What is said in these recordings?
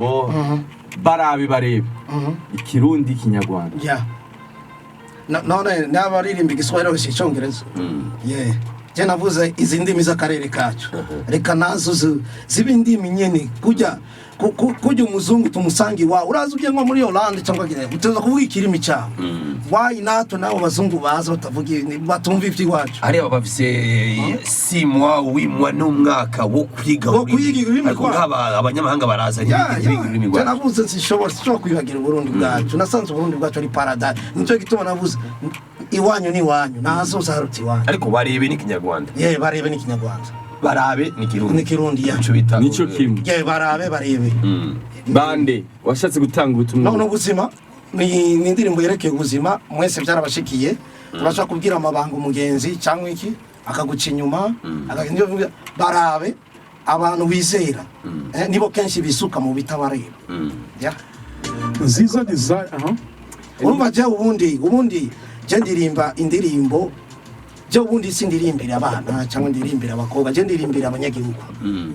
Bo barabe, barebe Ikirundi, Ikinyarwanda. Yeah. None n'abaririmba Igiswahili si Icyongereza? Yeah. Je navuze izi ndimi z'akarere kacu, reka nazo zibe indimi nyene. Kujya kujya umuzungu tumusanga iwawe, uraza ugiye nko muri Hollande cyangwa uteza kuvuga ikirimi cyawe. Why natwe nabo bazungu baza batavuga batumva iby'iwacu? Hariya bafise 6 mois, 8 mois n'umwaka wo kwiga Wo ururimi. kwiga ururimi Ariko rwabo. nk'aba abanyamahanga baraza ntibiga ururimi Je rwacu. navuze sinshobora kwibagira Uburundi bwacu. Nasanze Uburundi bwacu ari paradise, nicyo gituma navuze iwanyu ni iwanyu, ntahazoza haruta iwanyu. Ariko barebe n'ikinyarwanda. Ye, barebe n'Ikinyarwanda. Barabe n'ikirundi. N'ikirundi, ya. Ico bita Nico kimwe. Ye, barabe, barebe. Bande washatse gutanga ubutumwa? None ubuzima ni indirimbo yerekeye ubuzima. Mwese byarabashikiye, urashobora kubwira amabanga umugenzi cyangwa iki, akaguca inyuma. Niyo mvuga, barabe abantu wizera, nibo kenshi bisuka mu bitabareba. Ya. Nziza Desire, aha. Urumva, je ubundi je ndirimba indirimbo, je ubundi sindirimbira abana cyangwa ndirimbira abakobwa, je ndirimbira abanyagihugu,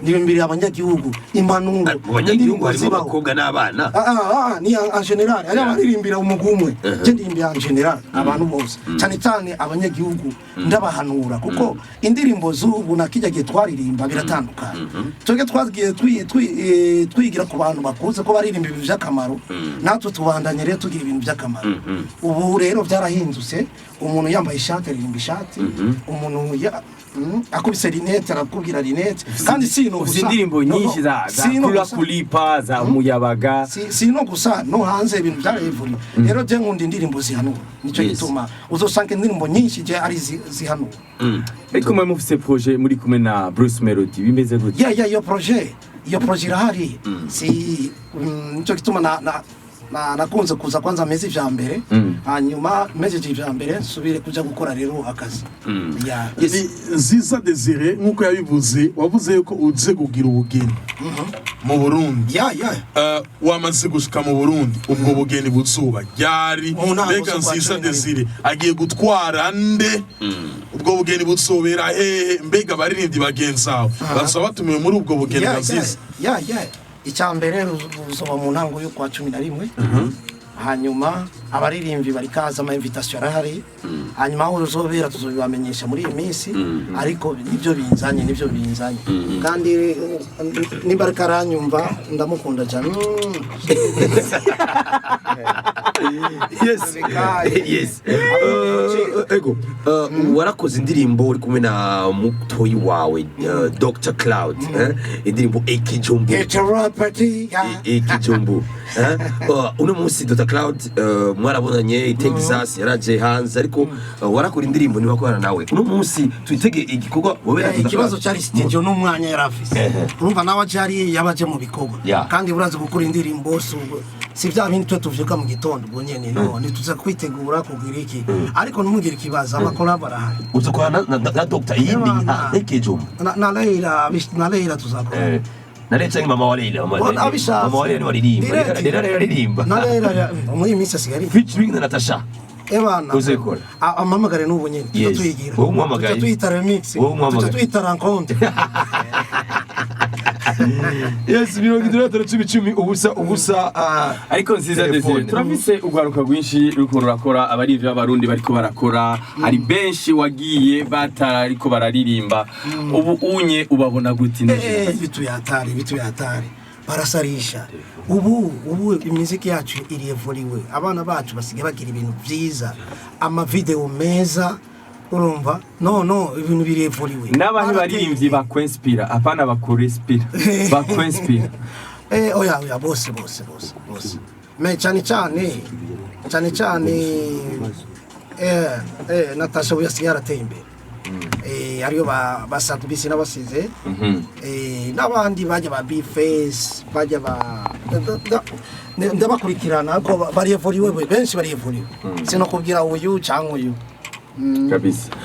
ndirimbira abanyagihugu impanuro. Mu banyagihugu Indirimbo harimo zibaho. abakobwa n'abana. Ah, ni en général, hari abaririmbira umugwi umwe. Je ndirimbira en général abantu bose, cyane cyane abanyagihugu, ndabahanura, kuko indirimbo z'ubu na kijya gihe twaririmba biratandukanye. Twebwe twagiye twigira ku bantu bakuze ko baririmba ibintu by'akamaro, natwe tubandanye rero tugira ibintu by'akamaro. Ubu rero byarahindutse, umuntu yambaye ishati aririmba ishati, umuntu akubise lunettes arakubwira lunettes, kandi si no Ufite gusa indirimbo No, no, nyinshi za si no kula gusa. kulipa, za umuyabaga. Si no gusa, no hanze ibintu byarayivuriye. Rero je nkunda indirimbo zihanura, nicyo gituma uzosanga indirimbo nyinshi je ari zihanura. Ariko mwe mufise projet muri kumwe na Bruce Melody, bimeze gute? Ya, iyo projet irahari. Si nicyo gituma na nakunze kuza kwanza meze ivya mbere, hanyuma mejeje ivya mbere nsubire kuja gukora rero akazi, ya. Ni Nziza Desire, nk'uko yabivuze, wavuze yuko uze kugira ubugeni mu Burundi. Ya. Wamaze gushika mu Burundi, ubwo bugeni buzuba ryari? Mu ntango Mbega z'ukwa Nziza 11. Desire agiye gutwara nde? Ubwo bugeni buzobera hehe? Mbega abaririmbyi bagenzi awe bazoba batumiwe muri ubwo bugeni Ya. bwa Nziza? Ya, icya mbere buzoba mu ntango y'ukwa 11. Hanyuma abaririmbyi bari kaza, ama invitation arahari. Hanyuma aho uzobera tuzobibamenyesha muri iyi minsi, ariko nibyo binzanye. Kandi nimba ariko aranyumva, ndamukunda cyane. Yes, ego. Warakoze indirimbo uri kumwe na mutoyi wawe, Dr Cloud, indirimbo Ekijumbu. Get your party, ya. Ekijumbu. Uno munsi Dr Cloud, mwarabonanye i Texas, yaraje hanze, ariko warakora indirimbo ntiwakorana nawe. Uno munsi twitege igikorwa wowe na Dr. Ikibazo Cloud? cyari studio n'umwanya yari afise. Urumva nawe aje hariya yabaje mu bikorwa. Kandi urazi gukora indirimbo si bya bindi twe tuvyuka mu gitondo ubwo nyene. No ntituza kwitegura kugira iki, ariko ntumugire ikibazo, amakora barahari. Uzokorana na Dr iyindi Ebana. nka Ekijumbu? Na Leila tuzakora. Na Leila cyangwa mama wa Leila? Mama Bona abishatse. Mama wa Leila niwe aririmba. Direct. Leila rero aririmba. Na Leila muri iyi minsi asigaye aririmba. Featuring na Natasha. Ebana. Uzikora. Ampamagare n'ubu nyene tuca tuyigira. Wowe umuhamagaye. Tuca tuyita remix. Wowe umuhamagaye. Tuca tuyita rencontre. Yes, 65 10 10 0 0. Ariko Nziza Telefone. Desire, turafise urwaruka rwinshi ruriko rurakora, abarivyi b'Abarundi bariko barakora, hari benshi wagiye batarariko bararirimba. Ubu unye ubabona gute ino generation? Vitu ya hatari, vitu ya hatari, barasarisha. Ubu imiziki yacu iriyevuriwe, abana bacu basigaye bagira ibintu byiza, amavideo meza. Urumva, no ibintu birevuriwe. N'abahe baririmbyi bakwinspira, apana bakurespira, bakwinspira? Oya, bose, bose, bose, bose, mais cyane cyane, cyane cyane Natasha, ubu yasigaye yarateye imbere. Ariyo ba Satubisi n'abasize, n'abandi bajya ba Bface, bajya ba ndabakurikirana, ariko bariyevuriwe, benshi bariyevuriwe, sinokubwira uyu cyangwa uyu. Kabisa.